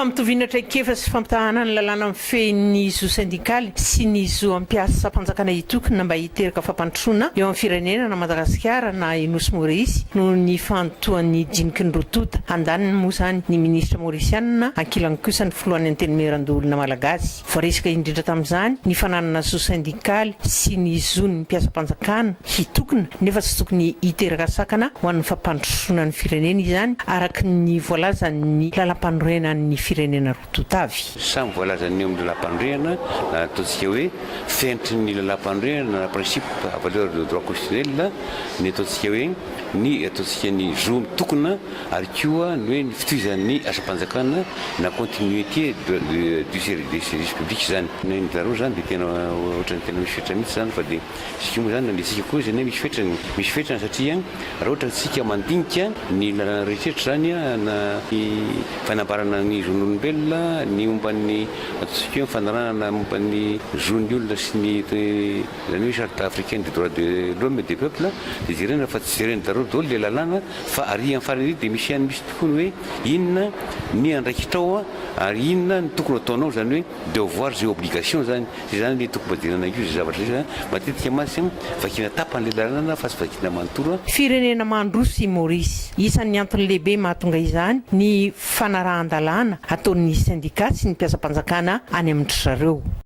Fampitoviana traikefa sy fampitahana ny lalàna mifehy ny zo sendikaly sy ny zo mpiasam-panjakana hitokona mba hiteraka fampandrosoana eo amin'ny firenena na Madagasikara na i Nosy Maorisy no nifantohan'ny diniky ny roa tonta. Andaniny moa izany ny minisitra maorisianina, ankilany kosa ny filohan'ny Antenimierandoholona malagasy. Voaresaka indrindra tamin'izany ny fananana zo sendikaly sy ny zon'ny mpiasam-panjakana hitokona nefa tsy tokony hiteraka sakana ho an'ny fampandrosoana ny firenena izany araka ny voalazan'ny lalampanorenan'ny firenena roa tonta avy. Samy voalazan'ny eo amin'ny lalampanorenana na ataontsika hoe fenitry ny lalampanorenana na principe à valeur de droit constitutionnel ny ataontsika hoe ny ataontsika ny zo mitokona ary koa ny hoe ny fitohizan'ny asam-panjakana na continuité du service public izany. Ny zareo izany dia tena ohatran'ny tena misy fetra mihitsy izany fa dia isika moa izany na dia isika koa izy anie misy fetrany, misy fetrany satria raha ohatra isika mandinika ny lalàna rehetra izany na ny fanambarana ny zon'olombelona, ny momba ny ataontsika hoe ny fanarahana momba ny zon'ny olona sy ny Izany hoe charte africaine des droits de l'homme et des peuples dia jerena fa tsy jerena daholo daholo ilay lalàna fa ary amin'ny farany ery dia misy ihany misy tokoa ny hoe inona ny andraikitrao ary inona ny tokony ataonao izany hoe devoirs et obligations izany izay izany ilay tokony mba jerena koa izay zavatra izay matetika mantsy vakiana tapany ilay lalàna fa tsy vakiana manontolo. Firenena mandroso i Maurice. Isan'ny antony lehibe mahatonga izany ny fanarahan-dalàna ataon'ny sendikà sy ny mpiasam-panjakana any amin-dry zareo.